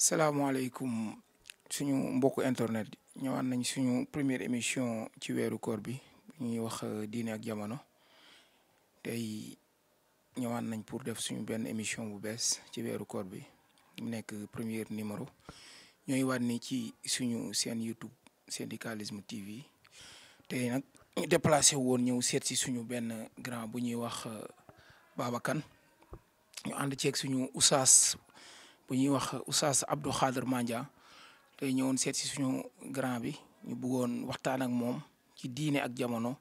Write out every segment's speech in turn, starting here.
salaamaaleykum suñu mbokku internet ñëwaat nañ suñu première émission ci weeru koor bi ñuy wax diine ak jamono tey ñëwaat nañ pour def suñu benn émission bu bees ci weeru koor bi mu nekk premier numéro ñooy waat ni ci suñu seen YouTube Syndicalisme TV tey nag ñu déplacé woon ñëw seet si suñu benn grand bu ñuy wax Baba Kane ñu ànd ceeg suñu oustaz bu ñuy wax oustaz Abdou Khader Mandia tey ñëwoon seet si suñu grand bi ñu bëggoon waxtaan ak moom ci diine ak jamono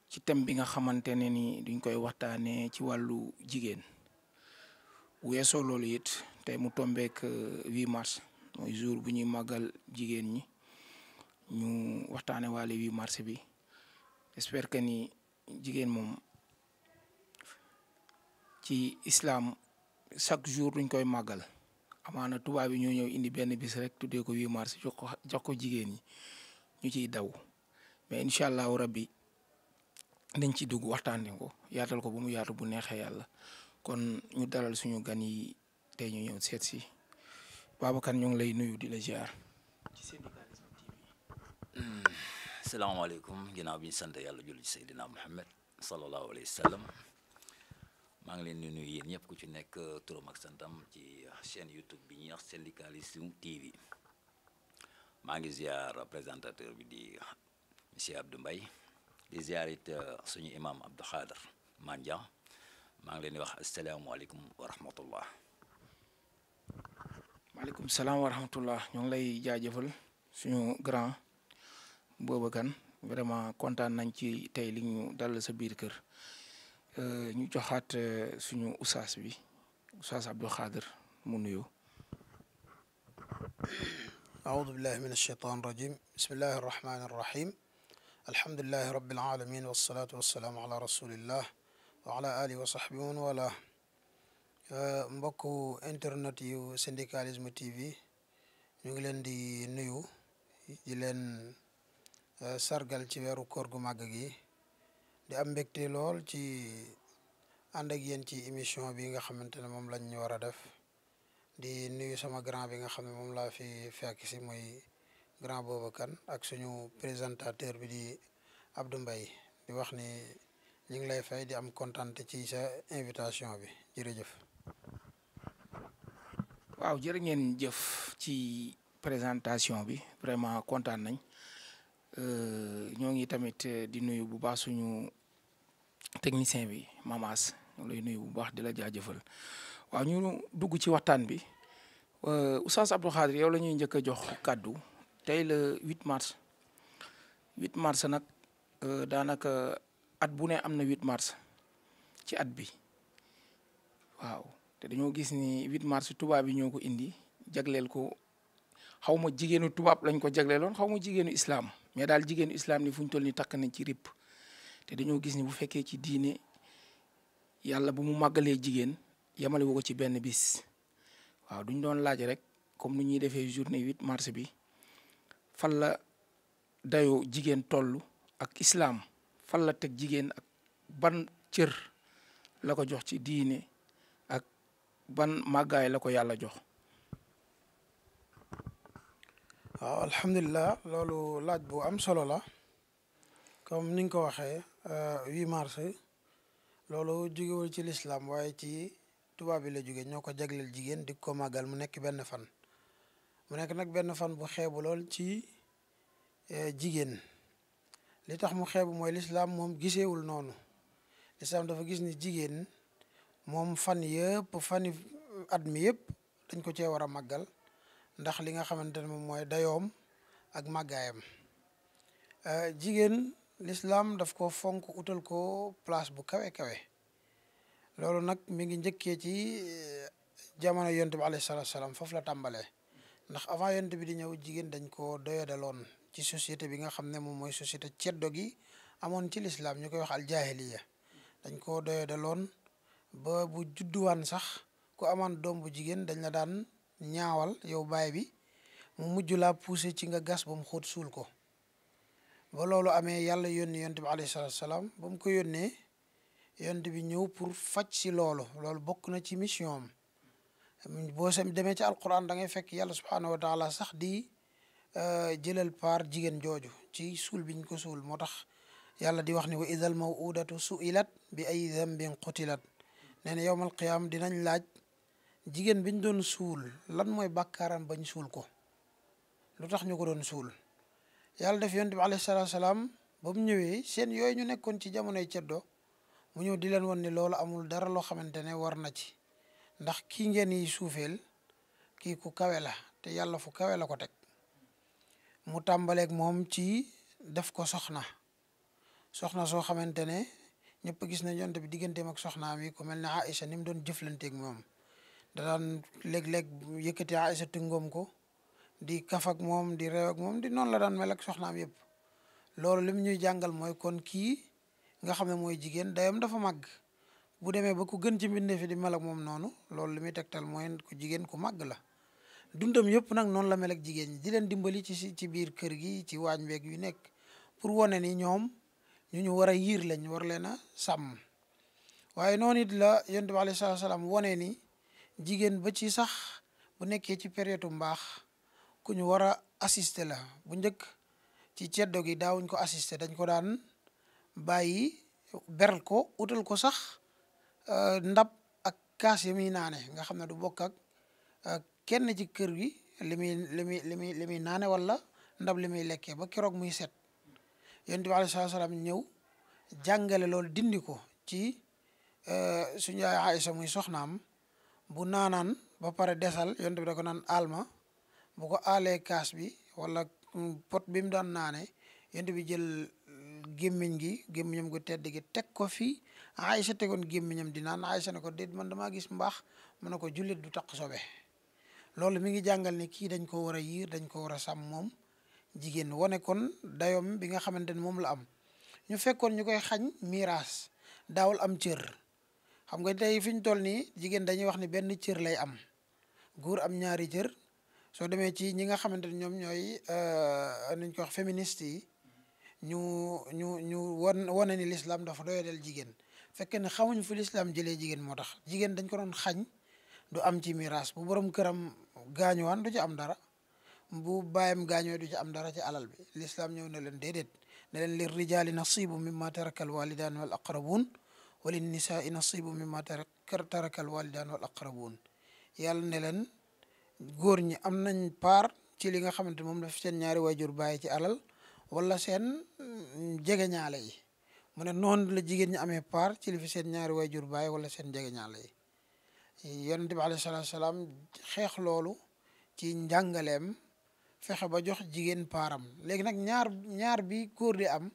ci thème bi nga xamante ne ni duñ koy waxtaanee ci wàllu jigéen bu weesoo loolu it tey mu tombeek 8 mars mooy jour bu ñuy màggal jigéen ñi ñu waxtaane waale 8 mars bi j'espère que ni jigéen moom ci islam chaque jour duñ koy màggal amaana tubaab yi ñoo ñëw indi benn bis rek tuddee ko 8 mars jox ko jigéen ñi ñu ciy daw mais incha allahu rabbi dañ ci dugg waxtaanee ko yaatal ko ba mu yaatu bu neexee yàlla kon ñu dalal suñu gan yi tey ñu ñëw seet si Baba Kane ñu ngi lay nuyu di la ziar ci Syndicalisme TV. salaamaaleykum ginnaaw bi ñu sant yàlla julli ci Seydina Muhammad sallallahu alayhi wa sallam maa ngi leen di nuyu yéen ñëpp ku ci nekk turam ak santam ci chaîne YouTube bi ñuy wax Syndicalisme TV maa ngi ziar présentateur bi di monsieur Abdou Mbaye di ziar it suñu imam Abdou Khader Mandia maa ngi leen di wax asalaamaaleykum wa rahmatullah. maaleykum salaam wa rahmatullah ñoo ngi lay jaajëfal suñu grand Baba Kane vraiment kontaan nañ ci tey li ñu dal sa biir kër. ñu joxaat suñu oustaz bi oustaz Abdou Khader mu nuyu. أعوذ بالله من الشيطان الرجيم بسم الله الرحمن الرحيم الحمد لله رب العالمين والصلاة والسلام على رسول الله وعلى آله وصحبه ومن والاه mbokku internet yu Syndicalisme TV ñu ngi leen di nuyu di leen sargal ci weeru koor gu màgg gi di am mbégte lool ci ànd ak yéen ci émission bi nga xamante ne moom lañ ñu war a def di nuyu sama grand bi nga xam ne moom laa fi fekk si muy grand Baba Kane ak suñu présentateur bi di Abdou Mbaye di wax ni ñu ngi lay fay di am kontaan ci sa invitation bi jërëjëf. waaw jërë ngeen jëf ci présentation bi vraiment kontaan nañ ñoo ngi tamit di nuyu bu baax suñu technicien bi Mamas ñoo lay nuyu bu baax di la jaajëfal waaw ñu dugg ci waxtaan bi oustaz Abdou Khader yow la ñuy njëkk a jox kàddu tey le 8 mars 8 mars nag daanaka at bu ne am na 8 mars ci at bi waaw te dañoo gis ni 8 mars tubaab yi ñoo ko indi jagleel ko xaw ma jigéenu tubaab lañ ko jagleeloon xaw ma jigéenu islam mais daal jigéenu islam ni fu ñu toll ni takk nañ ci ripp te dañoo gis ni bu fekkee ci diine yàlla bu mu màggalee jigéen yamale wu ko ci benn bis waaw duñ doon laaj rek comme ni ñuy defee journée 8 mars bi fan la dayoo jigéen toll ak islam fan la teg jigéen ak ban cër la ko jox ci diine ak ban màggaay la ko yàlla jox. waaw alhamdulilah loolu laaj bu am solo la comme ni nga ko waxee 8 mars loolu jógewul ci lislaam waaye ci tubaab bi la jóge ñoo ko jagleel jigéen di ko màggal mu nekk benn fan mu nekk nag benn fan bu xeebu lool ci jigéen li tax mu xeebu mooy lislaam moom giseewul noonu lislaam dafa gis ni jigéen moom fan yëpp fani at mi yëpp dañ ko cee war a màggal ndax li nga xamante ne moom mooy dayoom ak màggaayam jigéen lislaam daf ko fonk utal ko place bu kawe kawe loolu nag mi ngi njëkkee ci jamono yonent bi alayhi salaatu salaam foofu la tàmbalee ndax avant yonent bi di ñëw jigéen dañ ko doyadaloon ci société bi nga xam ne moom mooy société ceddo gi amoon ci lislaam ñu koy wax al jaahiliya dañ ko doyadaloon ba bu judduwaan sax ku amaan doom bu jigéen dañ la daan ñaawal yow baay bi mu mujj laa poussé ci nga gas ba mu xóot suul ko ba loolu amee yàlla yónni yonent bi alayhi salaatu salaam ba mu ko yónnee yonent bi ñëw pour faj si loolu bokk na ci mission am boo sam demee ci alquran da ngay fekk yàlla subhaanahu wa taala sax di jëlal paar jigéen jooju ci suul biñ ko suul moo tax yàlla di wax ni wa idal mawudatu suilat bi ay dambin qutilat nee na yowmal qiyaam dinañ laaj jigéen biñ doon suul lan mooy bàkkaaram bañ suul ko lu tax ñu ko doon suul yàlla def yonent bi alayhi salaatu salaam ba mu ñëwee seen yooyu ñu nekkoon ci jamonoy ceddo mu ñëw di leen won ni loolu amul dara loo xamante ne war na ci ndax kii ngeen yi suufeel kii ku kawe la te yàlla fu kawe la ko teg mu tàmbaleeg moom ci def ko soxna soo xamante ne ñëpp gis nañ yonent bi digganteem ak soxnaam yi ku mel ne Aïcha ni mu doon jëflanteeg moom da daan léeg-léeg yëkkati Aïcha tëngoom ko di kaf ak moom di reew ak moom di noonu la daan mel ak soxnaam yëpp loolu li mu ñuy jàngal mooy kon kii nga xam ne mooy jigéen dayam dafa màgg bu demee ba ku gën ci mbindee fi di mel ak moom noonu loolu li muy tegtal mooy ku jigéen ku màgg la dundam yëpp nag noonu la mel ak jigéen ñi di leen dimbali ci biir kër gi ci waañ beeg yu nekk pour wane ni ñoom ñu war a yiir lañ war leen a sàmm waaye noonu it la yonent bi alayhi salaatu salaam wane ni jigéen ba ci sax bu nekkee ci période mbaax ku ñu war a assister la bu njëkk ci ceddo gi daawuñ ko assister dañ ko daan bàyyi beral ko utal ko sax ndab ak kaas yi muy naane nga xam ne du bokk ak kenn ci kër gi li muy naane wala ndab li muy lekkee ba keroog muy set yonent bi alayhi salaam ñëw jàngale loolu dindi ko ci suñu yaay Aïcha muy soxnaam bu naanaan ba pare desal yonent bi da ko naan alma bu ko aalee kaas bi wala pot bi mu daan naane yonent bi jël gémmiñam gu tedd gi teg ko fi Aïcha tegoon gémmiñam di naan Aïcha ne ko déet man damaa gis mbaax mu ne ko jullit du taq sobe loolu mi ngi jàngal ni kii dañ ko war a yiir dañ ko war a sàmm moom jigéen wane kon dayoom bi nga xamante ne moom la am ñu fekkoon ñu koy xañ miraas daawul am cër xam nga tey fi ñu toll nii jigéen dañuy wax ni benn cër lay am góor am ñaari cër soo demee ci ñi nga xamante ne ñoom ñooy nuñ ko wax féministe yi ñu wane ni l'islam dafa doyadal jigéen fekkee ne xamuñ fu l'islam jëlee jigéen moo tax jigéen dañ ko doon xañ du am ci miraas bu borom këram gaañuwaan du ci am dara bu baayam gaañoo du ci am dara ci alal bi l'islam ñëw na leen déedéet ne leen lir rijaali nasibu mimma taraka al walidaan wal aqrabun wa lin nisaai nasibu mimma taraka al walidaan wal aqrabun yàlla ne leen góor ñi am nañ part ci li nga xamante moom daf seen ñaari waajur bàyyi ci alal wala seen jegeñaale yi mu ne noonu la jigéen ñi amee part ci li fi seen ñaari waajur bàyyi wala seen jegeñaale yi yonent bi alayhi salaatu salaam xeex loolu ci njàngaleem fexe ba jox jigéen paaram léegi nag ñaar bi góor di am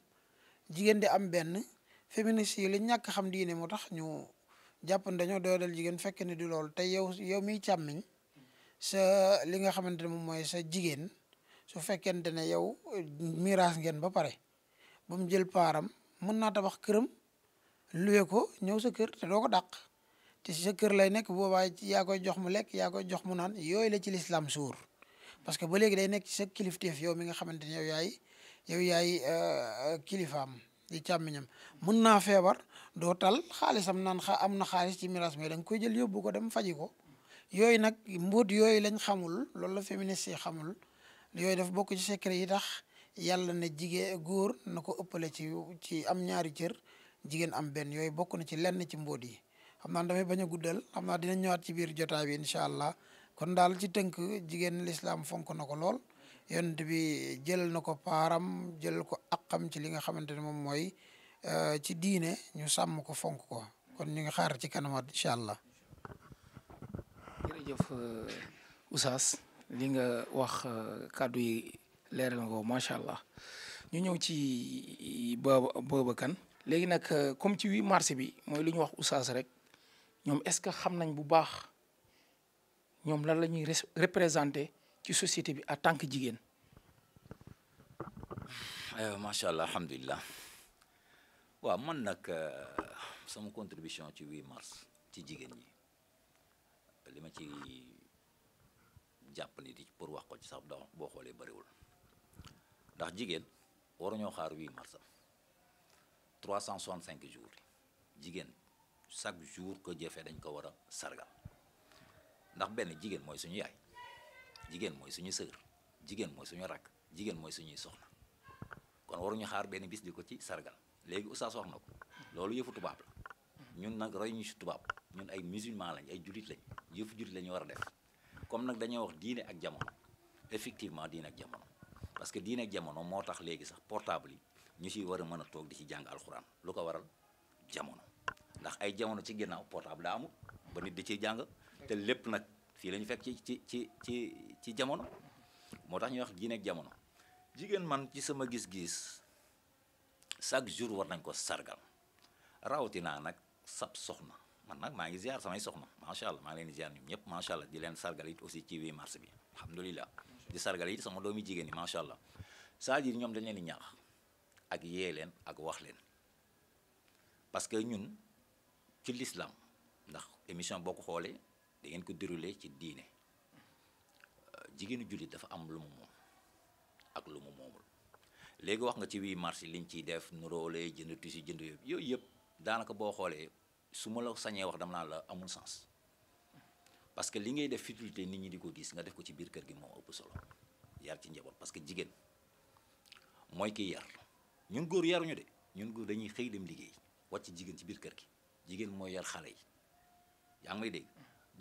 jigéen di am benn féministes yi li ñàkk xam diine moo tax ñu jàpp ne dañoo doyadal jigéen fekk ne du loolu te yow miy càmmiñ sa li nga xamante ne moom mooy sa jigéen su fekkente ne yow miraas ngeen ba pare ba mu jël paaram mën naa tabax këram luwe ko ñëw sa kër te doo ko dàq te si sa kër lay nekk boobaa yaa koy jox mu lekk yaa koy jox mu naan yooyu la ci lislaam suur parce que ba léegi day nekk ci sa kilifteef yow mi nga xamante ne yow yaay kilifaam di càmmiñam mën naa feebar doo tal xaalisam naan am na xaalis ci miraas mais da nga koy jël yóbbu ko dem faji ko yooyu nag mbóot yooyu lañ xamul loolu la féministes yi xamul yooyu daf bokk ci secret yi tax yàlla ne jigéen góor na ko ëppale ci am ñaari cër jigéen am benn yooyu bokk na ci lenn ci mbóot yi xam naa damay bañ a guddal xam naa dinañ ñëwaat ci biir jotaay bi incha allah kon daal ci tënk jigéen lislaam fonk na ko lool yonent bi jël na ko paaram jël ko aqam ci li nga xamante ne moom mooy ci diine ñu sàmm ko fonk ko kon ñu ngi xaar ci kanamaat incha allah. jërëjëf Oustaz li nga wax kàddu yi leeral nga ko macha allah ñu ñëw ci booba kan léegi nag comme ci 8 mars bi mooy lu ñu wax Oustaz rek ñoom est-ce que xam nañ bu baax ñoom lan la ñuy représenté ci société bi en tant que jigéen. macha allah alhamdulilah waaw man nag sama contribution ci 8 mars ci jigéen ñi li ma ci jàpp ni di pour wax ko ci sax boo xoolee bariwul ndax jigéen waruñoo xaar 8 mars 365 jours jigéen chaque jour ko jëfee dañ ko war a sargal ndax benn jigéen mooy suñu yaay jigéen mooy suñu sœur jigéen mooy suñu rakk jigéen mooy suñuy soxna kon waruñu xaar benn bis di ko ci sargal léegi oustaz wax na ko loolu yëfu tubaab la ñun nag roy ñu ci tubaab ñun ay musulman lañ ay julit lañ yëfu julit la ñu war a def comme nag dañoo wax diine ak jamono effectivement diine ak jamono parce que diine ak jamono moo tax léegi sax portable yi ñu ci war a mën a toog di ci jàng alxuraan lu ko waral jamono ndax ay jamono ci ginnaaw portable daa amul ba nit di ciy jàng te lépp nag fii la ñu fekk ci jamono moo tax ñuy wax diine ak jamono jigéen man ci sama gis-gis chaque jour war nañ ko sargal rawatina nag sab soxna man nag maa ngi ziar samay soxna macha allah maa ngi leen di ziar ñoom ñëpp macha allah di leen sargal it aussi ci 8 mars bi alhamdulilah di sargal it sama doomi jigéen ñi macha allah c'est-à-dire ñoom dañ leen di ñaax ak yee leen ak wax leen parce que ñun ci l'islam ndax émission boo ko xoolee da ngeen ko déroulé ci diine jigéenu jullit dafa am lu mu moom ak lu mu moomul léegi wax nga ci 8 mars liñ ciy def nuróole jënd tusi jënd yooyu yëpp daanaka boo xoolee su ma la sañee wax dama naan la amul sens parce que li ngay def futilité nit ñi di ko gis nga def ko ci biir kër gi moo ëpp solo yar ci njaboot parce que jigéen mooy kiy yar ñun góor yaruñu de ñun góor dañuy xëy dem liggéey wàcc jigéen ci biir kër gi jigéen mooy yar xale yi yaa ngi may dégg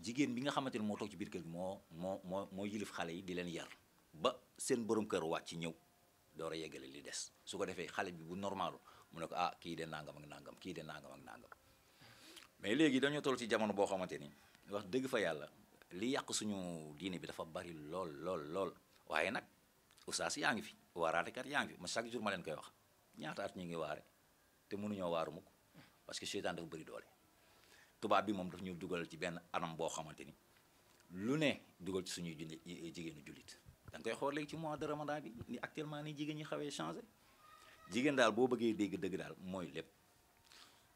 jigéen bi nga xamante ne moo toog ci biir kër gi moo yilif xale yi di leen yar ba seen borom kër wàcc ñëw door a yeggale li des su ko defee xale bi bu normalu mu ne ko ah kii de nangam ak nangam kii de nangam ak nangam mais léegi dañoo toll ci jamono boo xamante ni wax dëgg fa yàlla li yàq suñu diine bi dafa bari lool waaye nag oustaz yaa ngi fi waaraatekat yaa ngi fi ma chaque jour ma leen koy wax ñaata at ñu ngi waare te mënuñoo waaru mukk parce que seytaan dafa bëri doole tubaab bi moom daf ñu dugal ci benn anam boo xamante ni lu ne dugal ci suñuy jigéenu jullit da nga koy xool léegi ci mois de ramadan bi ni actuellement ni jigéen ñi xawee changé jigéen daal boo bëggee dégg dëgg daal mooy lépp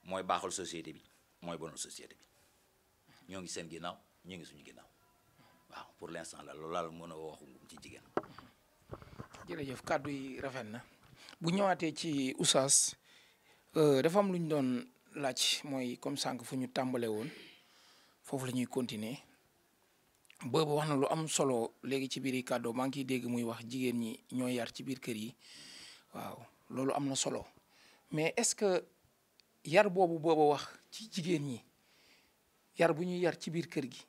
mooy baaxal société bi mooy bonal société bi ñoo ngi seen ginnaaw ñoo ngi suñu ginnaaw waaw pour l'instant la loolu laal mën a waxu ci jigéen. jërëjëf kàddu yi rafet na bu ñëwaatee ci oustaz dafa am lu ñu doon laaj mooy comme sànq fu ñu tàmbale woon foofu la ñuy continuer boobu wax na lu am solo léegi ci biir kàddu maa ngi ciy dégg muy wax jigéen ñi ñooy yar ci biir kër yi waaw loolu am na solo mais est-ce que yar boobu wax ci jigéen ñi yar bu ñuy yar ci biir kër gi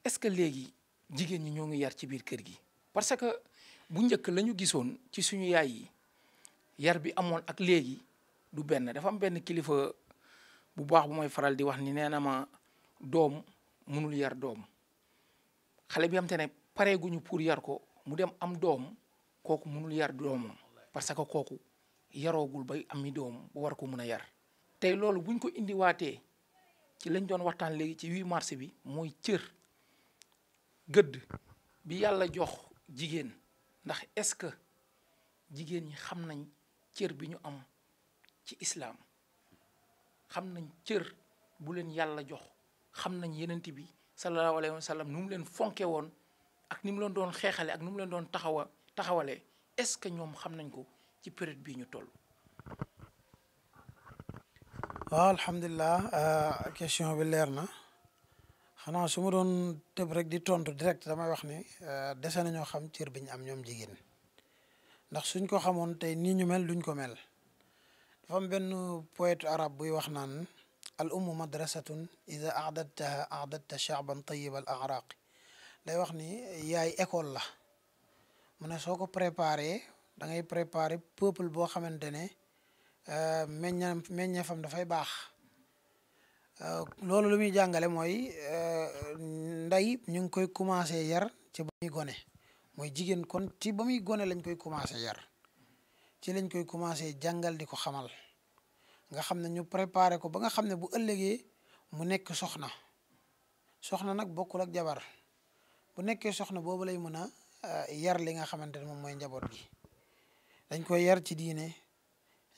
est-ce que léegi jigéen ñi ñoo ngi yar ci biir kër gi parce que bu njëkk la ñu gisoon ci suñu yaay yi yar bi amoon ak léegi du benn dafa am benn kilifa bu baax bu may faral di wax ni nee na ma doom mënul yar doom xale bi am te ne pareeguñu pour yar ko mu dem am doom kooku mënul yar doomam parce que kooku yaroogul bay ami doom bu war ko mën a yar tey loolu buñ ko indiwaatee ci lañ doon waxtaan léegi ci 8 mars bi mooy cër gëdd bi yàlla jox jigéen ndax est-ce que jigéen ñi xam nañ cër bi ñu am ci islaam xam nañ cër bu leen yàlla jox xam nañ yenent bi sallallahu alayhi wa sallam nu mu leen fonke woon ak ni mu leen doon xeexale ak nu mu leen doon taxawalee est-ce que ñoom xam nañ ko ci période bii ñu toll. waaw alhamdulilah question bi leer na xanaa su ma doon tëb rek di tontu direct damay wax ni dese nañoo xam cër bi ñu am ñoom jigéen ndax suñ ko xamoon tey nii ñu mel duñ ko mel dafa am benn poète arabe buy wax naan al ummu madrasatun ida aadadtaha aadadta shaaban tayiba al araqi day wax ni yaay école la mu ne soo ko préparé da ngay préparé peuple boo xamante ne meññeefam dafay baax loolu lu muy jàngale mooy ndey ñu ngi koy commencé yar ci ba muy gone mooy jigéen kon ci ba muy gone lañ koy commencé yar ci lañ koy commencé jàngal di ko xamal nga xam ne ñu préparé ko ba nga xam ne bu ëllëgee mu nekk soxna nag bokkul ak jabar bu nekkee soxna boobu lay mën a yar li nga xamante ne moom mooy njaboot gi dañ koy yar ci diine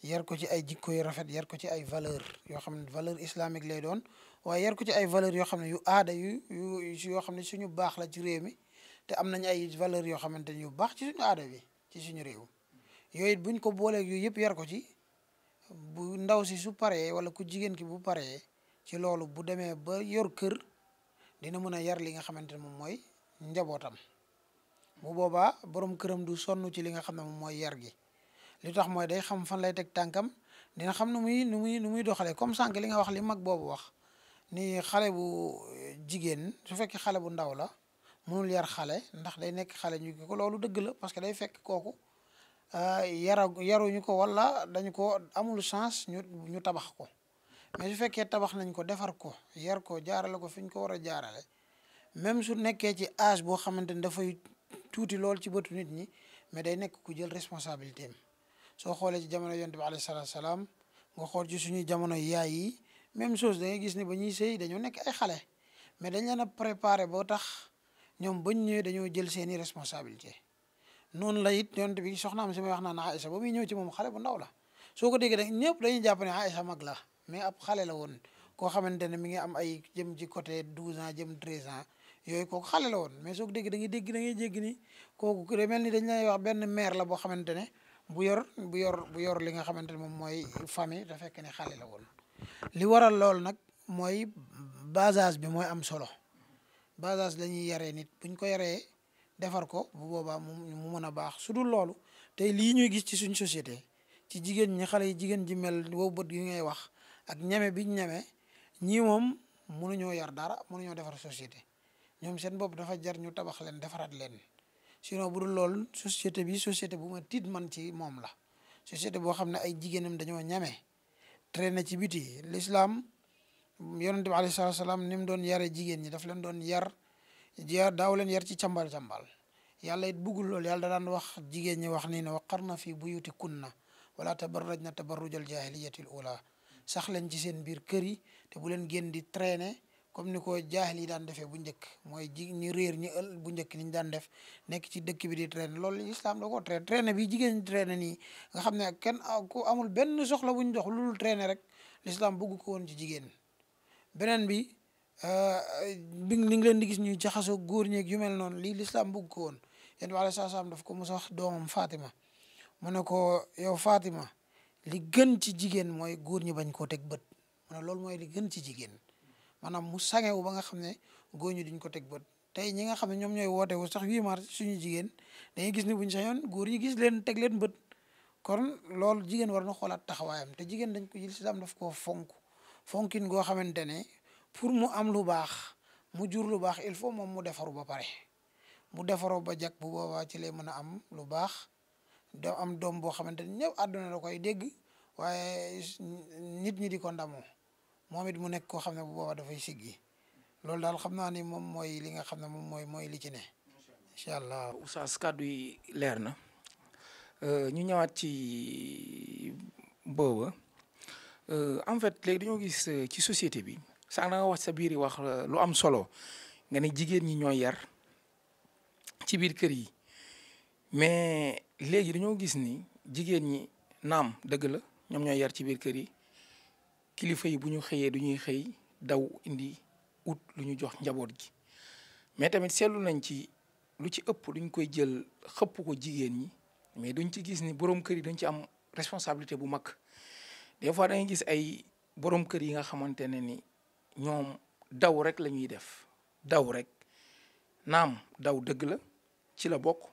yar ko ci ay jikko yu rafet yar ko ci ay valeur yoo xam ne valeur islamique lay doon waaye yar ko ci ay valeur yoo xam ne yu aada yoo xam ne suñu baax la ci réew mi te am nañ ay valeur yoo xamante ne yu baax ci suñu aada bi ci suñu réew yooyu it buñ ko booleeg yooyu yëpp yar ko ci bu ndaw si su paree wala ku jigéen ki bu paree ci loolu bu demee ba yor kër dina mën a yar li nga xamante ne moom mooy njabootam bu boobaa borom këram du sonn ci li nga xam ne moom mooy yar gi li tax mooy day xam fan lay teg tànkam dina xam nu muy doxalee comme sànq li nga wax li mag boobu wax ni xale bu jigéen su fekkee xale bu ndaw la mënul yar xale ndax day nekk xale ñu ko loolu dëgg la parce que day fekk kooku yaruñu ko wala dañu ko amul chance ñu tabax ko mais su fekkee tabax nañ ko defar ko yar ko jaarale ko fi ñu ko war a jaarale même su nekkee ci âge boo xamante ni dafay tuuti lool ci bëtu nit ñi mais day nekk ku jël responsabilité am soo xoolee ci jamono yonent bi alayhi salaatu salaam nga xool ci suñuy jamono yaay yi même chose da ngay gis ne ba ñuy sëy dañoo nekk ay xale mais dañ leen a préparé boo tax ñoom bañ ñëwee dañoo jël seeni responsabilité noonu la it yonent bi soxnaam si may wax naan Aïcha ba muy ñëw ci moom xale bu ndaw la soo ko déggee rek ñëpp dañuy jàpp ne Aïcha mag la mais ab xale la woon koo xamante ne mi ngi am ay jëm ci côté 12 ans jëm 13 ans yooyu kooku xale la woon mais soo ko déggee da ngay jéggi ni kooku de mel ni dañ lay wax benn mère la boo xamante ne bu yor li nga xamante ne moom mooy famille da fekk ne xale la woon li waral loolu nag mooy bas âge bi mooy am solo bas âge la ñuy yaree nit buñ ko yaree defar ko bu boobaa mu mën a baax su dul loolu tey lii ñuy gis ci suñ société ci jigéen ñi xale yi jigéen ji mel wow bët yi ngay wax ak ñeme biñ ñeme ñii moom mënuñoo yar dara mënuñoo defar société ñoom seen bopp dafa jar ñu tabax leen defaraat leen sinon bu dul loolu société bi société bu ma tiit man ci moom la société boo xam ne ay jigéenam dañoo ñeme traîner ci biti l'islam yonent bi alayhi salaatu salaam ni mu doon yare jigéen ñi daf leen doon yar daaw leen yar ci càmbal yàlla it buggul loolu yàlla da daan wax jigéen ñi wax nii ne waqarna fi buyuti kunna wala tabarrajna tabarrujal jahiliyatil ula sax leen ci seen biir kër yi te bu leen génn di traîner comme ni ko jaahil yi daan defee bu njëkk mooy ñi réer ñi bu njëkk ni ñu daan def nekk ci dëkk bi di traîner loolu islam da ko traîner bi jigéen ñi traîner nii nga xam ne kenn ku amul benn soxla bu ñu dox lu dul traîner rek l'islam bëgg ko woon ci jigéen beneen bi li ngi leen di gis ñuy jaxasoo góor ñeeg yu mel noonu lii l'islam bëgg ko woon yéen bi alayhi salaam daf ko mos a wax doomam Fatima mu ne ko yow Fatima li gën ci jigéen mooy góor ñi bañ koo teg bët mu ne loolu mooy li gën ci jigéen maanaam mu sangewu ba nga xam ne góor ñi duñ ko teg bët tey ñi nga xam ne ñoom ñooy woote wu sax 8 mars suñu jigéen dañuy gis ni buñ sañoon góor yi gis leen teg leen bët kon loolu jigéen war na xoolaat taxawaayam te jigéen dañ ko lislaam daf koo fonkin goo xamante ne pour mu am lu baax mu jur lu baax il faut moom mu defaru ba pare mu defaroo ba jag bu boobaa ci lay mën a am lu baax da am doom boo xamante ne ñëpp àdduna la koy dégg waaye nit ñi di ko ndamoo moom it mu nekk koo xam ne bu boobaa dafay siggi loolu daal xam naa ni moom mooy li nga xam ne moom mooy li ci ne incha allah. Oustaz kàddu yi leer na ñu ñëwaat ci booba en fait léegi dañoo gis ci société bi sànq da nga wax sa biir yi wax lu am solo nga ne jigéen ñi ñooy yar ci biir kër yi mais léegi dañoo gis ni jigéen ñi naam dëgg la ñoom ñooy yar ci biir kër yi kilifa yi bu ñu xëyee du ñuy xëy daw indi ut lu ñu jox njaboot gi mais tamit seetlu nañ ci lu ci ëpp duñ koy jël xëpp ko jigéen ñi mais duñ ci gis ni borom kër yi dañ ci am responsabilité bu mag des fois da ngay gis ay borom kër yi nga xamante ne ni ñoom daw rek la ñuy def daw rek naam daw dëgg la ci la bokk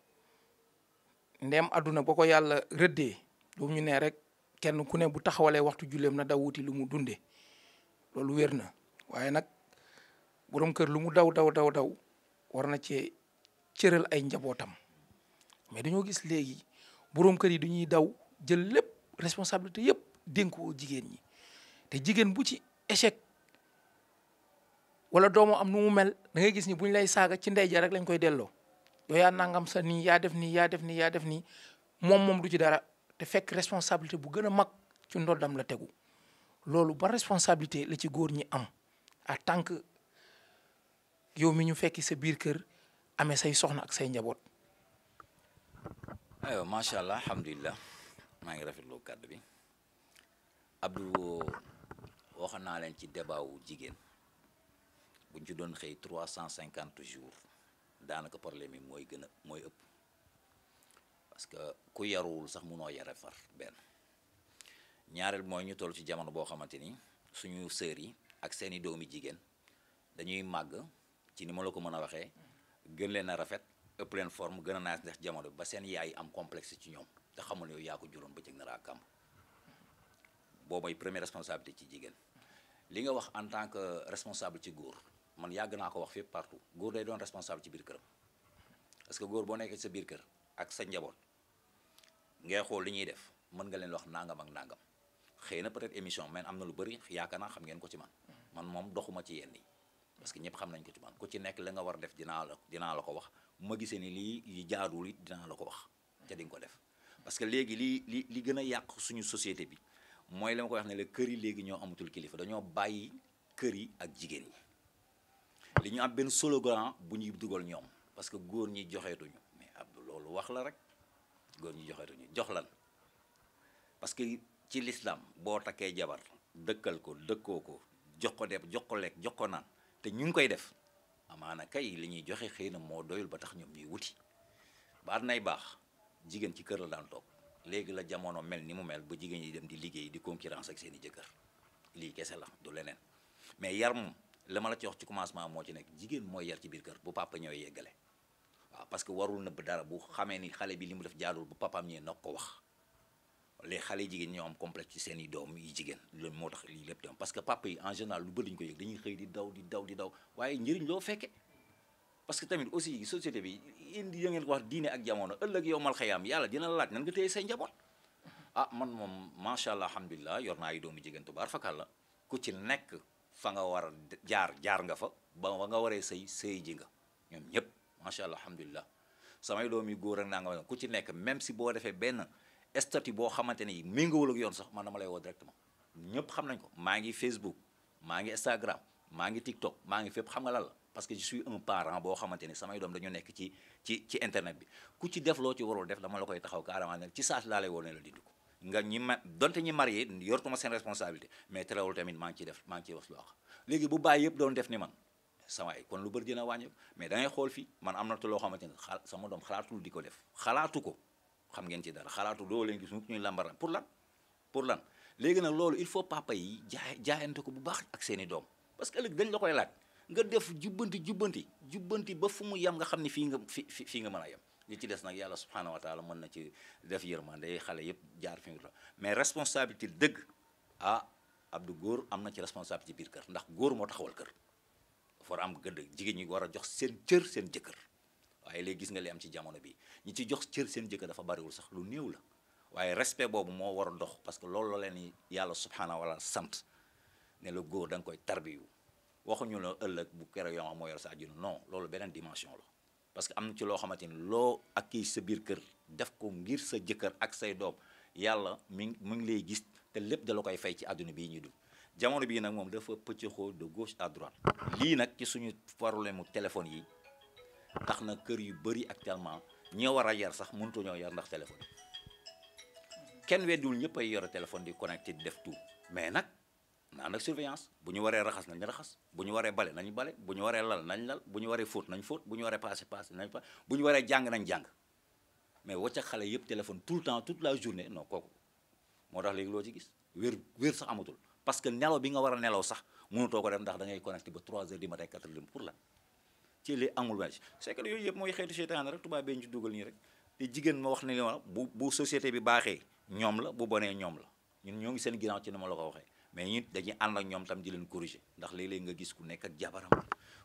ndem àdduna ba ko yàlla rëddee lu ñu ne rek kenn ku ne bu taxawalee waxtu julleem na daw wuti lu mu dundee loolu wér na waaye nag borom kër lu mu daw war na cee cëral ay njabootam mais dañoo gis léegi borom kër yi dañuy daw jël lépp responsabilité yëpp dénkoo jigéen ñi te jigéen bu ci échec wala doomu am nu mu mel da ngay gis ni buñ lay saaga ci ndey ja rek lañ koy delloo yow yaa nangam sa nii yaa def nii moom du ci dara te fekk responsabilité bu gën a mag ci ndoddam la tegu loolu ba responsabilité la ci góor ñi am en tant que yow mi ñu fekki sa biir kër amee say soxna ak say njaboot. aywa macha allah alhamdulilah maa ngi rafetlu kàddu bi Abdou waxoon naa leen ci débat wu jigéen buñ ci doon xëy 350 jours daanaka problème yi mooy ëpp parce que ku yaruwul sax munoo yare far benn ñaareel mooy ñu toll ci jamono boo xamante ni suñu sœur yi ak seeni doomi jigéen dañuy màgg ci ni ma la ko mën a waxee gën leen a rafet ëpp leen forme gën a naas def jamono ba seen yaay am complexe ci ñoom te xamul yow yaa ko juróon bëccëg na laa kàmb boobay première responsabilité ci jigéen. li nga wax en tant que responsable ci góor man yàgg naa ko wax fépp partout góor day doon responsable ci biir këram parce que góor boo nekkee sa biir kër ak sa njaboot ngay xool li ñuy def mën nga leen wax nangam ak nangam xëy na peut-être émission mais am na lu bëri yaakaar naa xam ngeen ko ci man moom doxuma ci yenn yi parce que ñëpp xam nañ ko ci man ku ci nekk la nga war def dinaa la ko wax ma gisee ni lii yi jaadul it dinaa la ko wax te di nga ko def parce que léegi li gën a yàq suñu société bi mooy la ma ko wax ne la kër yi léegi ñoo amatul kilifa dañoo bàyyi kër yi ak jigéen ñi li ñu am benn slogan bu ñuy dugal ñoom parce que góor ñi joxeetuñu mais Abdou loolu wax la rek góor ñi joxeetuñu jox lan parce que ci l'islam boo takkee jabar dëkkal ko dëkkoo ko jox ko def jox ko lekk jox ko naan te ñu ngi koy def amaana kay li ñuy joxe xëy na moo doyul ba tax ñoom ñuy wuti baat nay baax jigéen ci kër la daan toog léegi la jamono mel ni mu mel ba jigéen ñi dem di liggéey di concurrence ak seen i jëkkër lii kese la du leneen mais yar moom la ma la ci wax ci commencement moo ci nekk jigéen mooy yar ci biir kër bu papa ñëwee yeggale waaw parce que warul nëbb dara bu xamee ni xale bi li mu def jaadul bu papaam ñëwee nag ko wax les xale yi jigéen ñoo am complexe ci seen i doom yi jigéen loolu moo tax lii lépp dem parce que papa yi en général lu bëri ñu ko yëg dañuy xëy di daw waaye njëriñ loo fekke parce que tamit aussi société bi indi ya ngeen ko wax diine ak jamono ëllëg yow mal xayaam yàlla dina la laaj nan nga téye say njaboot man moom macha allah alhamdulilah yor naa ay doomu jigéen tubaar fakal la ku ci nekk fa nga war a jaar nga fa ba nga waree sëy ji nga ñoom ñëpp macha allah alhamdulilah samay doom yu góor ak naa nga ku ci nekk même si boo defee benn statut boo xamante ni méngoowul ak yoon sax man dama lay woo directement ñëpp xam nañ ko maa ngi Facebook maa ngi Instagram maa ngi TikTok maa ngi fépp xam nga lan la parce que je suis un parent boo xamante ni samay doom dañu nekk ci internet bi ku ci def loo ci warul def dama la koy taxaw carrément ne ci saas laa lay woo ne la dindi ko nga donte ñi marié yortuma seen responsabilité mais terewul tamit maa ngi ciy wax lu wax léegi bu bàyyi yëpp doon def ni man sama ay kon lu bëri dina wàññi mais da ngay xool fii man am na te loo xamante ni sama doom xalaatul di ko def xalaatu ko xam ngeen ci dara xalaatu doo leen gis ñuy lambaran pour lan léegi nag loolu il faut papa yi jaayante ko bu baax ak seeni doom parce que ëllëg dañ la koy laaj nga def jubbanti ba fu mu yem nga xam ni fii nga mën a yem li ci des nag yàlla subhanahu wa taala mën na ci def yërmande xale yëpp jaar fi nga mais responsabilité dëgg Abdou góor am na ci responsabilité biir kër ndax góor moo taxawal kër dafa war a am gëdd jigéen ñi war a jox seen cër seen jëkkër waaye léegi gis nga li am ci jamono bi ñi ci jox cër seen jëkkër dafa bariwul sax lu néew la waaye respect boobu moo war a dox parce que loolu la leen yàlla subhanahu wa taala sant ne la góor da nga koy tarbiyu waxuñu la ëllëg bu kere yoo moo yor sa àddina non loolu beneen dimension la parce que am na ci loo xamante ni loo ak kii sa biir kër def ko ngir sa jëkkër ak say doom yàlla mu ngi lay gis te lépp da la koy fay ci àdduna bii ñuy dund jamono bii nag moom dafa pëccëxoo de gauche à droite lii nag ci suñu problème mu téléphone yi tax na kër yu bëri actuellement ñoo war a yar sax mënutoo ñoo yar ndax téléphone kenn weddiwul ñëpp ay yore téléphone di connecté di def tout mais nag naan ak surveillance bu ñu waree raxas nañ raxas bu ñu waree bale nañu bale bu ñu waree lal nañ lal bu ñu waree fóot nañ fóot bu ñu waree passé nañ pa bu ñu waree jàng nañ jàng mais wacc ak xale yëpp téléphone tout le temps toute la journée non kooku moo tax léegi loo ci gis wér sax amatul parce que nelaw bi nga war a nelaw sax mënutoo ko def ndax da ngay connecté ba 3 heures du matin 4 heures pour lan ci li amul wàcc c'est que yooyu yëpp mooy xeetu seytaane rek tubaab bee ñu ci dugal nii rek te jigéen ma wax ne la bu société bi baaxee ñoom la bu bonee ñoom la ñun ñoo ngi seen ginnaaw ci ni ma la ko waxee mais ñun dañuy ànd ak ñoom tam di leen corriger ndax léeg-léeg nga gis ku nekk ak jabaram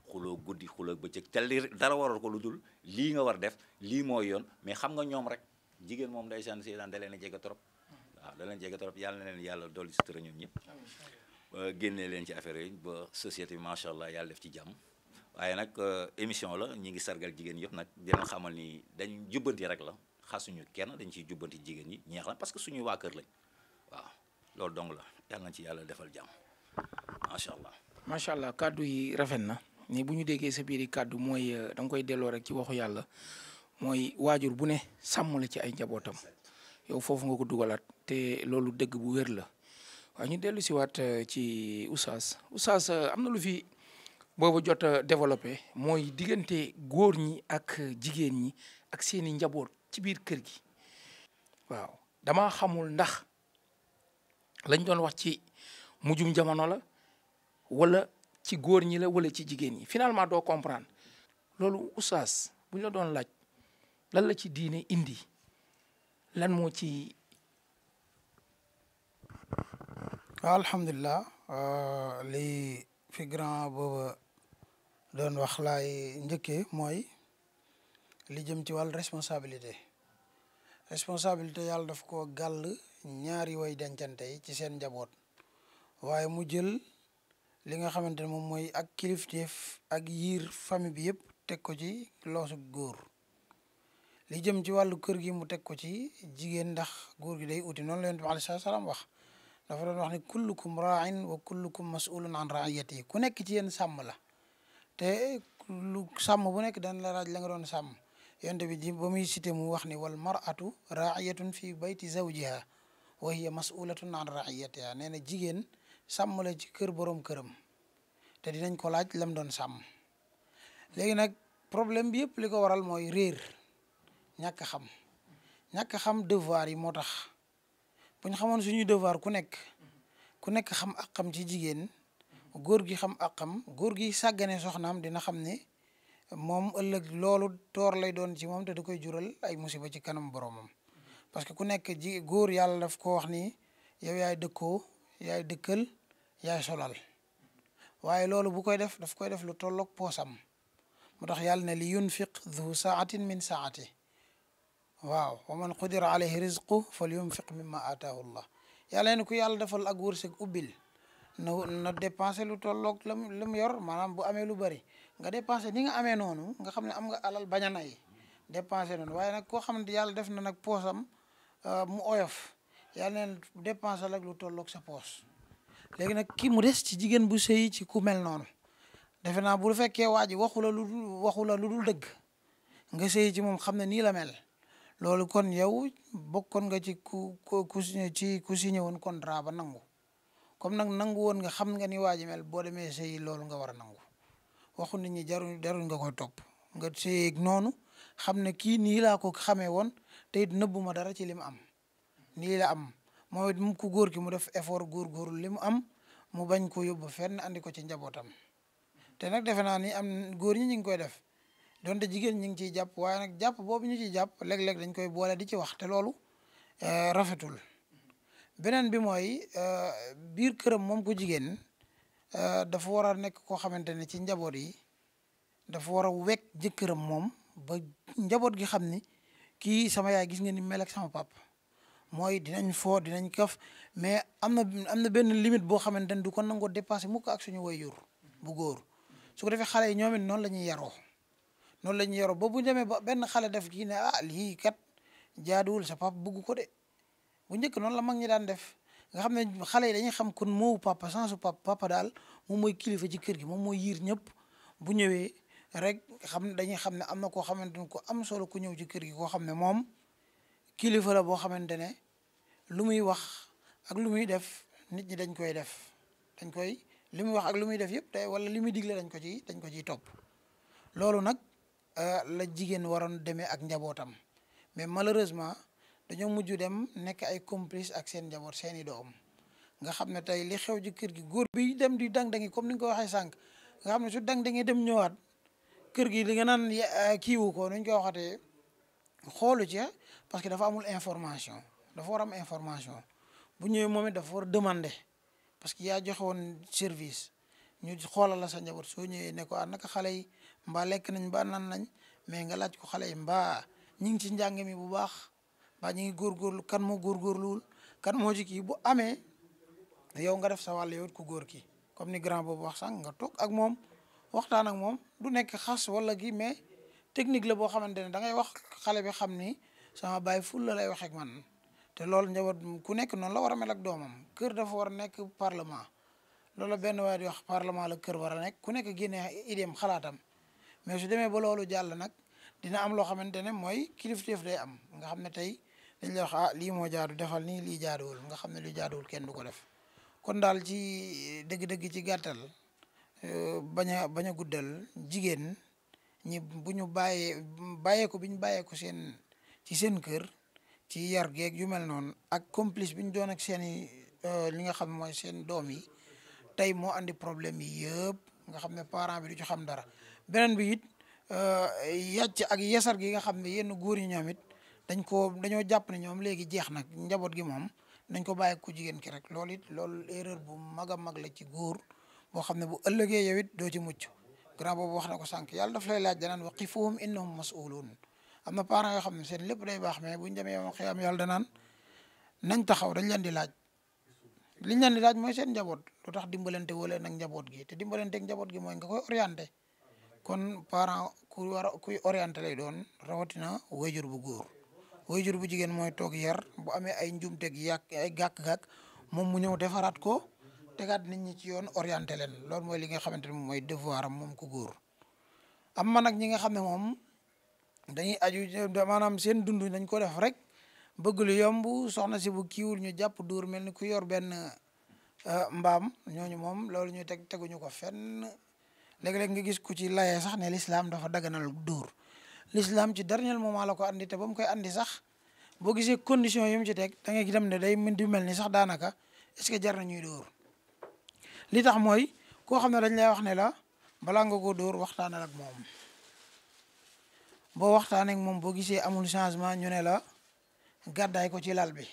xuloo guddi xuloo bëccëg te li dara waral ko lu dul lii nga war def lii mooy yoon mais xam nga ñoom rek jigéen moom ndeysaan seetaan da leen a jege trop waaw da leen jege trop yàlla na leen yàlla dolli sutura ñoom ñëpp génnee leen ci affaire yi ba société bi macha allah yàlla def ci jàmm waaye nag émission la ñi ngi sargal jigéen yëpp nag dina xamal ni dañ jubbanti rek la xasuñu kenn dañ ciy jubbanti jigéen ñi ñeex la parce que suñuy waa kër lañ waaw loolu dong la yàlla na ci yàlla defal jàmm macha allah. macha allah kàddu yi rafet na ni bu ñu déggee sa biir kàddu mooy da nga koy delloo rek ci waxu yàlla mooy waajur bu ne sàmm la ci ay njabootam yow foofu nga ko dugalaat te loolu dëgg bu wér la waaye ñu dellu si waat ci oustaz am na lu fi boobu jot a développé mooy diggante góor ñi ak jigéen ñi ak seeni njaboot ci biir kër gi waaw dama xamul ndax lañ doon wax ci mujjum jamono la wala ci góor ñi la wala ci jigéen ñi finalement doo comprendre loolu oustaz bu ñu la doon laaj lan la ci diine indi lan moo ci. waaw alhamdulilah li fi grand booba doon wax laay njëkkee mooy li jëm ci wàllu responsabilité yàlla daf ko gàll ñaari way dencante yi ci seen njaboot waaye mu jël li nga xamante ne moom mooy ak kilifteef ak yiir famille bi yëpp teg ko ci loosu góor li jëm ci wàllu kër gi mu teg ko ci jigéen ndax góor gi day uti noonu la Yonent bi alayhi salaam wax dafa doon wax ne kullukum raain wa kullukum masulun an raiyati ku nekk ci yéen sàmm la te lu sàmm bu nekk dana la laaj la nga doon sàmm Yonent bi ji ba muy cité mu wax ni wal mar'atu raiyatun fi bayti zawjiha wa hiya masulatun an raiyatiha nee na jigéen sàmm la ci kër boroom këram te dinañ ko laaj lam doon sàmm léegi nag problème bi yëpp li ko waral mooy réer ñàkk xam devoir yi moo tax bu ñu xamoon suñuy devoir ku nekk xam àqam ci jigéen góor gi xam àqam góor gi sàggane soxnaam dina xam ne moom ëllëg loolu toor lay doon ci moom te da koy jural ay musiba ci kanam boromam parce que ku nekk góor yàlla daf ko wax ni yow yaay dëkkoo yaay dëkkal yaay solal waaye loolu bu koy def daf koy def lu tolloog poosam moo tax yàlla ne li yunfiq dhu saatin min saati waaw wa man qudira alayhi rizqu fal yunfiq mimma ataahu llah yàlla ne ku yàlla defal ak wërsëg ubbil na dépensé lu tolloog lam yor maanaam bu amee lu bari nga dépensé ni nga amee noonu nga xam ne am nga alal bañ a nay dépensé noonu waaye nag koo xam ne yàlla def na nag poosam mu oyof yàlla neen dépensé ak lu tolloog sa poos léegi nag kii mu des ci jigéen bu sëy ci ku mel noonu defe naa bu fekkee waa ji waxu la lu dul dëgg nga sëy ci moom xam ne nii la mel loolu kon yow bokkoon nga ci ku signé woon contrat ba nangu comme nag nangu woon nga xam nga ni waa ji mel boo demee sëy loolu nga war a nangu waxu nit ñi jarul nga koy topp nga sëyeeg noonu xam ne kii nii laa ko xamee woon te it nëbbu ma dara ci li mu am nii la am moom it mu ku góor ki mu def effort góorgóorlu li mu am mu bañ ko yóbbu fenn andi ko ci njabootam te nag defe naa ni am góor ñi ñu ngi koy def donte jigéen ñi ngi ciy jàpp waaye nag jàpp boobu ñu ciy jàpp léeg-léeg dañ koy boole di ci wax te loolu rafetul beneen bi mooy biir këram moom ku jigéen dafa war a nekk koo xamante ne ci njaboot yi dafa war a wekk jëkkëram moom ba njaboot gi xam ni kii sama yaay gis nga ni mel ak sama papa mooy dinañ foo dinañ kaf mais am na benn limite boo xamante ne du ko nangoo dépassé mukk ak suñu waajur bu góor su ko defee xale yi ñoom it noonu la ñuy yaroo ba bu demee ba benn xale def kii ne lii kat jaaduwul sa papa bugg ko de bu njëkk noonu la mag ñi daan def nga xam ne xale yi dañuy xam kon moowu papa sensu papa daal moom mooy kilifa ci kër gi moom mooy yiir ñëpp bu ñëwee rek dañuy xam ne am na koo xamante ne ko am solo ku ñëw ci kër gi koo xam ne moom kilifa la boo xamante ne lu muy wax ak lu muy def nit ñi dañ koy def li muy wax ak lu muy def yëpp wala li muy digle dañ ko ciy topp loolu nag la jigéen waroon demee ak njabootam mais malheureusement dañoo mujj dem nekk ay complice ak seen njaboot seeni doom nga xam ne tey li xew ci kër gi góor bi dem di dang-dangi comme ni nga ko waxee sànq nga xam ne su dang-dangi dem ñëwaat kër gi li nga naan kiiwu ko nuñ koy waxatee xoolu ci parce que dafa amul information dafa war am information bu ñëwee moom it dafa war a demander parce que yaa joxe woon service ñu xoolal la sa njaboot soo ñëwee ne ko naka xale yi mbaa lekk nañ mbaa nan nañ mais nga laaj ko xale yi mbaa ñi ngi ci njàng mi bu baax mbaa ñi ngi góorgóorlu kan moo góorgóorluwul kan moo ci kii bu amee yow nga def sa wàll yow it ku góor ki comme ni grand boobu wax sànq nga toog ak moom waxtaan ak moom du nekk xas wala kii mais technique la boo xamante ne da ngay wax xale bi xam ni sama baay ful la lay wax ak man te loolu njaboot ku nekk noonu la war a mel ak doomam kër dafa war a nekk parlement loolu benn waaye di wax parlement la kër war a nekk ku nekk génne idéem xalaatam mais su demee ba loolu jàll nag dina am loo xamante ne mooy kilifteef day am nga xam ne tey dañ lay wax lii moo jaadu defal nii lii jaaduwul nga xam ne lu jaaduwul kenn du ko def kon daal ci dëgg-dëgg ci gàttal bañ a guddal jigéen ñi bu ñu bàyyee ko ci seen kër ci yar geeg yu mel noonu ak complice bi ñu doon ak seen i li nga xam mooy seen doom yi tey moo andi problème yi yëpp nga xam ne parent bi du ci xam dara beneen bi it yàcc ak yesar gi nga xam ne yenn góor yi ñoom it dañoo jàpp ne ñoom léegi jeex nag njaboot gi moom nañ ko bàyyi ku jigéen ki rek loolu it loolu erreur bu mag a mag la ci góor boo xam ne bu ëllëgee yow it doo ci mucc grand boobu wax na ko sànq yàlla daf lay laaj danaan waqifuhum innahum mas'uluun am na parents yoo xam ne seen lépp day baax mais buñ demee yow xiyam yàlla danaan nañ taxaw dañ leen di laaj liñ leen di laaj mooy seen njaboot lu tax dimbalante wala nag njaboot gi te dimbalante ak njaboot gi mooy nga koy orienté kon parent kuy orienté lay doon rawatina wayjur bu góor wayjur bu jigéen mooy toog yar bu amee ay njumteg ay gàkk-gàkk moom mu ñëw defaraat ko tegaat nit ñi ci yoon orienté leen loolu mooy li nga xamante ne moom mooy devoir am moom ku góor am ma nag ñi nga xam ne moom dañuy aju maanaam seen dund dañ ko def rek bëgg lu yomb soxna si bu kiiwul ñu jàpp dóor mel ni ku yor benn mbaam ñooñu moom loolu ñu teguñu ko fenn léeg-léeg nga gis ku ci layee sax ne l'islam dafa daganal dóor l'islam ci dernier moment la ko andi te ba mu koy andi sax boo gisee condition yi mu ci teg da ngay dem ne day mën di mel ni sax daanaka est-ce que jar na ñuy dóor li tax mooy koo xam ne dañ lay wax ne la balaa nga ko dóor waxtaanal ak moom boo waxtaanee ak moom boo gisee amul changement ñu ne la gàddaay ko ci lal bi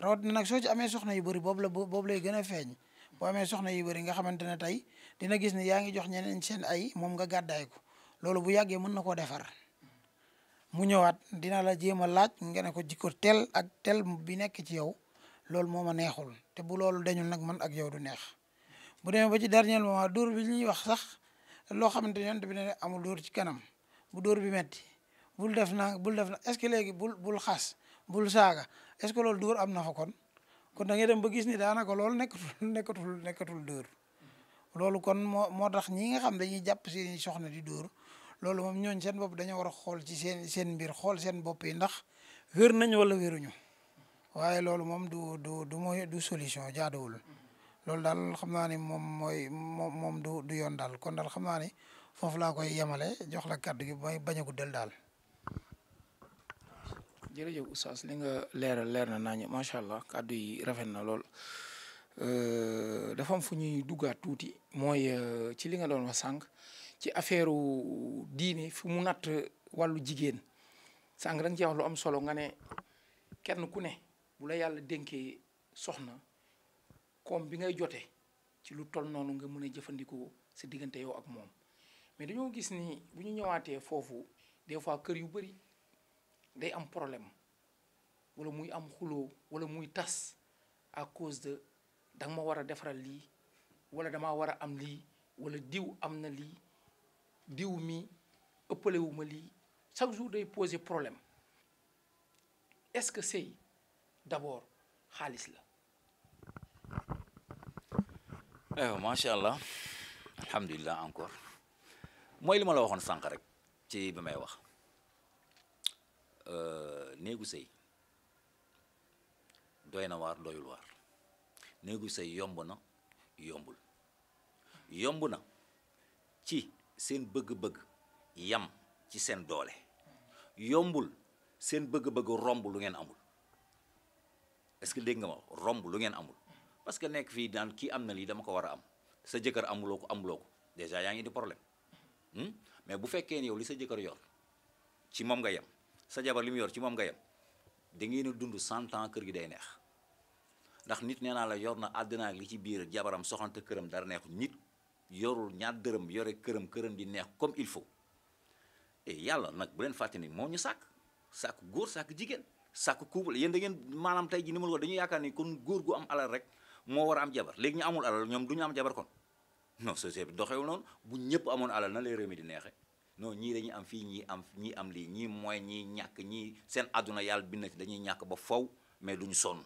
rawat na nag soo ci amee soxna yu bëri boobu lay gën a feeñ boo amee soxna yu bëri nga xamante ne tey dina gis ne yaa ngi jox ñeneen seen ay moom nga gàddaay ko loolu bu yàggee mën na koo defar mu ñëwaat dina la jéem a laaj nga ne ko jikko tel ak tel bi nekk ci yow loolu moo ma neexul te bu loolu dañul nag man ak yow du neex bu demee ba ci dernier moment dóor bi li ñuy wax sax loo xamante ne yonent bi ne amul dóor ci kanam bu dóor bi metti bul def na est-ce que léegi bul xas bul saaga est-ce que loolu dóor am na fa kon da ngay dem ba gis ni daanaka loolu nekkatul dóor loolu kon moo tax ñi nga xam dañuy jàpp seeni soxna di dóor loolu moom ñooñ seen bopp dañoo war a xool ci seen mbir xool seen bopp yi ndax wér nañ wala wéruñu waaye loolu moom du solution jaaduwul loolu daal xam naa ni moom du yoon daal kon daal xam naa ni foofu laa koy yemale jox la kàddu gi may bañ a guddal daal. jërëjëf oustaz li nga leer na nañu macha allah kàddu yi rafet na lool dafa am fu ñuy duggaat tuuti mooy ci li nga doon wax sànq ci affaire diine fu mu natt wàllu jigéen sànq da nga ci wax lu am solo nga ne kenn ku ne bu la yàlla dénkee soxna koom bi ngay jote ci lu toll noonu nga mën a jëfandikoo sa diggante yow ak moom mais dañoo gis ni bu ñu ñëwaatee foofu des fois kër yu bari day am problème wala muy am xuloo wala muy tas à cause de danga ma war a defaral lii wala damaa war a am lii wala diw am na lii diw mi ëppalewu ma lii chaque jour day poser problème est-ce que sëy d'abord xaalis la. macha allah alhamdulilah encore mooy li ma la waxoon sànq rek ci bi may wax néegu sëy doy na waar doyul waar néegu sëy yomb na yomb na ci seen bëgg-bëgg yam ci seen doole yombul seen bëgg-bëgg romb lu ngeen amul est-ce que dégg nga ma romb lu ngeen amul parce que nekk fii daan kii am na lii dama ko war a am sa jëkkër amuloo ko déjà yaa ngi di problème mais bu fekkee ni yow li sa jëkkër yor ci moom nga yem sa jabar li mu yor ci moom nga yem da ngeen a dund 100 ans kër gi day neex ndax nit nee naa la yor na àddina ak li ci biir jabaram soxante këram dara neexul nit yorul ñaar dërëm yore këram di neex comme il faut et yàlla nag bu leen fàtte ni moo ñu sàkk góor sàkk jigéen sàkk couple yéen da ngeen maanaam tey ji ni ma la ko dañuy yaakaar ni kon góor gu am alal rek moo war a am jabar léegi ñu amul alal ñoom du ñu am jabar kon non société bi doxewul noonu bu ñëpp amoon alal na lay réew mi di neexe non ñii dañuy am fii ñii am lii ñii mooy ñii ñàkk ñii seen àdduna yàlla bind na ci dañuy ñàkk ba faw mais duñu sonn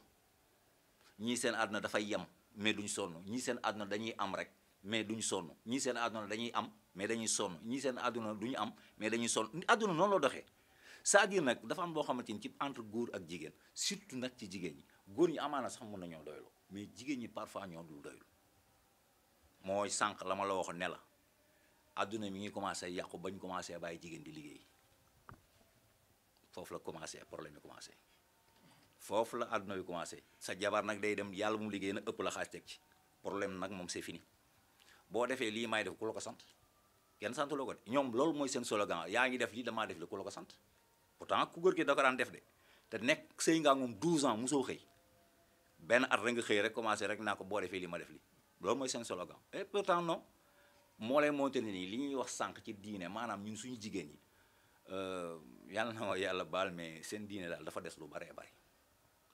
ñii seen àdduna dafay yem mais duñu sonn ñii seen àdduna dañuy am rek mais duñu sonn ñii seen àdduna dañuy am mais dañuy sonn ñii seen àdduna duñu am mais dañuy sonn àdduna noonu la doxee c'est-à-dire nag dafa am loo xamante ni ci entre góor ak jigéen surtout nag ci jigéen ñi góor ñi amaana sax mën na ñoo doylu mais jigéen ñi parfois ñoo dul doylu mooy sànq la ma la waxoon ne la àdduna mi ngi commencé yàqu bañ commencé bàyyi jigéen di liggéey foofu la commencé problème yi commencé foofu la àdduna bi commencé sa jabar nag day dem yàlla mu liggéey nag ëpp la xaaj teg ci problème nag moom c'est fini boo defee lii may def ku la ko sant kenn santu la ko de ñoom loolu mooy seen slogan yaa ngi def lii damaa def li ku la ko sant pourtant ku góor ki da ko daan def de te nekk sëy nga moom 12 ans mosoo xëy benn at rek nga xëy rek commencé rek naa ko boo defee li ma def li loolu mooy seen slogan et pourtant non moo lay monté nii li ñuy wax sànq ci diine maanaam ñun suñu jigéen ñi yàlla na ma yàlla baal mais seen diine daal dafa des lu baree bari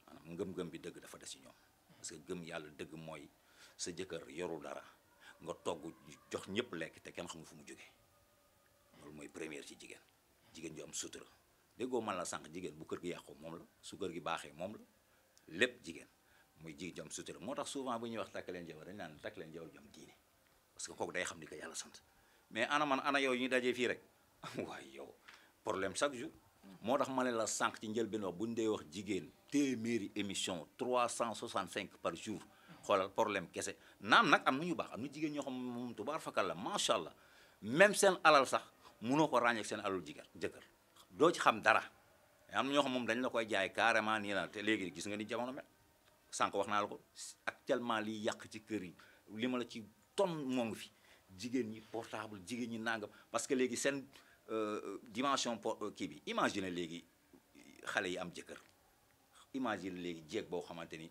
maanaam ngëm-ngëm bi dëgg dafa des ci ñoom parce que gëm yàlla dëgg mooy sa jëkkër yorul dara nga togg jox ñëpp lekk te kenn xamul fu mu jógee loolu mooy première ci jigéen ju am sutura déggoo man la sànq jigéen bu kër gi yàqu moom la su kër gi baaxee moom la lépp jigéen muy jigéen ju am sutura moo tax souvent bu ñuy wax takk leen jabar dañu naan takk leen jabar ju am diine parce que kooku day xam ni ko yàlla sant mais ana man ana yow ñu dajee fii rek waaye yow problème chaque jour moo tax ma ne la sànq ci njëlbeen wax bu ñu dee wax jigéen téeméeri émission 365 par jour xoolal problème kese naam nag am na ñu baax am na jigéen ñoo xam moom tubaar fakal la macha allah même seen alal sax munoo ko ràññeek seen alal jëkkër doo ci xam dara am na ñoo xam moom dañ la koy jaay carrément nii la te léegi gis nga ni jamono mel sànq wax naa la ko actuellement liy yàq ci kër yi li ma la ci ton moo ngi fi jigéen ñi portable jigéen ñi nangam parce que léegi seen dimension kii bi imagine léegi xale yi am jëkkër imagine léegi jeeg boo xamante ni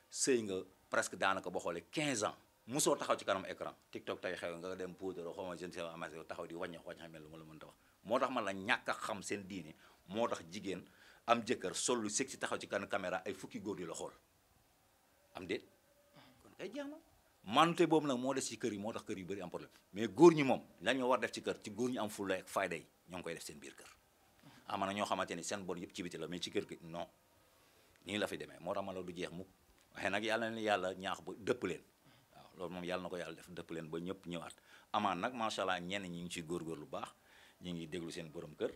sëy nga presque daanaka boo xoolee 15 ans mosoo taxaw ci kanam écran TikTok tey xew nga dem poudre xaw ma je ne sais pas taxaw di wàññeeku mel lu ma la mën ta wax moo tax man la ñàkk a xam seen diine moo tax jigéen am jëkkër sol lu sexy taxaw ci kanam caméra ay fukki góor di la xool am déet kon kay jeex na mante boobu nag moo des ci kër yi moo tax kër yu bëri am problème mais góor ñi moom la ñu war def ci kër ci góor ñi am fulla ak fayda yi ñoo ngi koy def seen biir kër am na ñoo xamante ni seen bon yëpp ci biti la mais ci kër gi non nii la fi demee moo tax ma la du jeex mukk waxee nag yàlla na yàlla ñaax ba dëpp leen waaw loolu moom yàlla na ko yàlla def dëpp leen ba ñëpp ñëwaat amaan nag macha allah ñenn ñi ngi ciy góorgóor lu baax ñi ngi déglu seen borom kër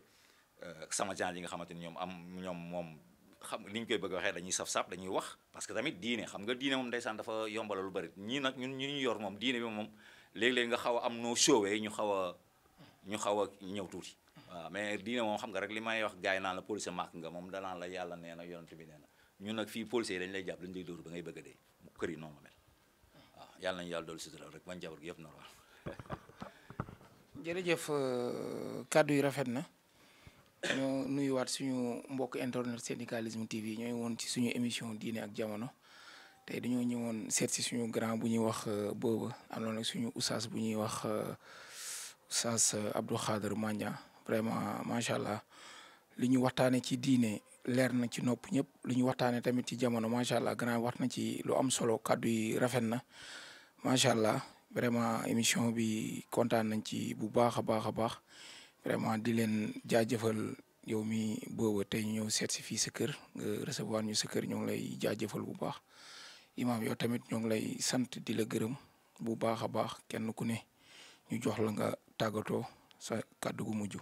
sama genre yi nga xamante ni ñoom moom xam li ñu koy bëgg a waxee dañuy saf-saf dañuy wax parce que tamit diine xam nga diine moom ndeysaan dafa yombala lu bari ñii nag ñun ñu yor moom diine bi moom léeg-léeg nga xaw a am noo showee ñu xaw a ñëw tuuti waaw mais diine moom xam nga rek li may wax gars yi naan la policier màkk nga moom danaan la yàlla nee na yonent bi nee na ñun nag fii policier yi dañu lay jàpp dañu lay dóor ba ngay bëgg a dee kër yi noonu la mel waaw yàlla nañu yàlla doolu sutural rek bañ jabar gi yëpp normal jërëjëf kàddu yi rafet na ñoo nuyuwaat suñu mbokk internet syndicalisme TV ñooy woon ci suñu émission diine ak jamono tey dañoo ñëwoon seet si suñu grand bu ñuy wax booba àndoon ak suñu oustaz bu ñuy wax oustaz Abdou Khader Mandia vraiment macha allah li ñu waxtaanee ci diine leer na ci nopp ñëpp li ñu waxtaanee tamit ci jamono macha allah grand wax na ci lu am solo kàddu yi rafet na macha allah vraiment émission bi kontaan nañ ci bu baax a baax. vraiment di leen jaajëfal yow mi booba tey ñu ñëw seet si fii sa kër nga recevoir ñu sa kër ñoo ngi lay jaajëfal bu baax imaam yow tamit ñoo ngi lay sant di la gërëm bu baax a baax kenn ku ne ñu jox la nga tàggatoo sa kàddu gu mujj.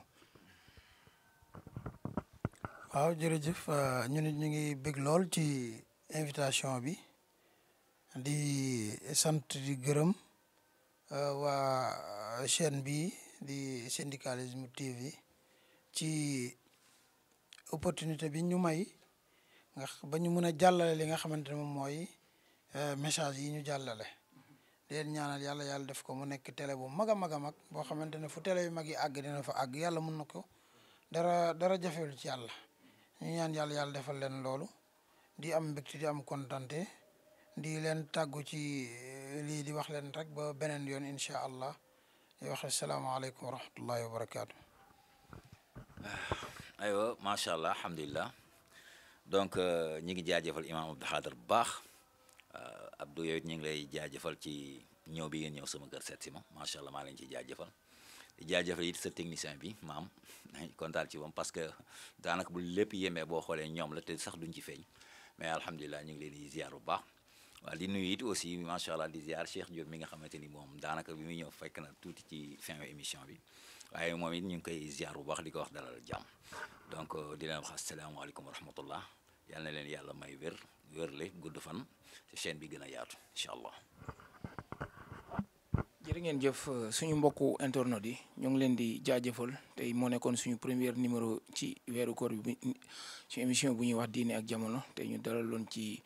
waaw jërëjëf ñu nit ñu ngi bëgg lool ci invitation bi di sant di gërëm waa chaîne bi di syndicalisme TV ci opportunité bi ñu may nga ba ñu mën a jàllale li nga xamante ne moom mooy message yi ñu jàllale di leen ñaanal yàlla def ko mu nekk télé bu mag a mag a mag boo xamante ne fu télé yu mag yi àgg dina fa àgg yàlla mun na ko dara jafewul ci yàlla ñu ñaan yàlla defal leen loolu di am mbégte di am kontante di leen tàggu ci lii di wax leen rek ba beneen yoon incha allah di wax asalaamaaleykum wa rahmatullahi wa barakaatu. aywa macha allah alhamdulilah donc ñi ngi jaajëfal imam Abdou Khader bu baax Abdou yooyu ñu ngi lay jaajëfal ci ñëw bi ngeen ñëw sama kër seet si ma macha allah maa leen ci jaajëfal di jaajëfal it sa technicien bi maam kontaan ci moom parce que daanaka bu lépp yemee boo xoolee ñoom la te sax duñ ci feeñ mais alhamdulilah ñu ngi leen di ziar bu baax waaw di nuyu it aussi macha allah di ziar Cheikh Diop mi nga xamante ni moom daanaka bi muy ñëw fekk na tuuti ci fin émission bi waaye moom it ñu ngi koy ziar bu baax di ko wax dalal jàmm donc di leen wax asalaamaaleykum wa rahmatullah yal na leen yàlla may wérle gudd fan ci chaîne bi gën a yaatu incha allah. jërë ngeen jëf suñu mbokku internautes yi ñoo ngi leen di jaajëfal tey moo nekkoon suñu premier numéro ci weeru koor bi ci émission bu ñuy wax diine ak jamono tey ñu dalaloon ci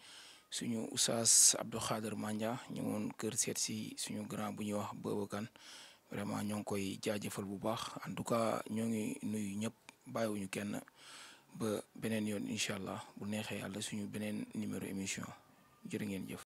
suñu oustaz Abdou Khader Mandia ñëwoon kër seet si suñu grand bu ñuy wax Baba Kane vraiment ñoo ngi koy jaajëfal bu baax en tout cas ñoo ngi nuyu ñëpp bàyyiwuñu kenn ba beneen yoon incha allah bu neexee yàlla suñu beneen numéro émission jërë ngeen jëf.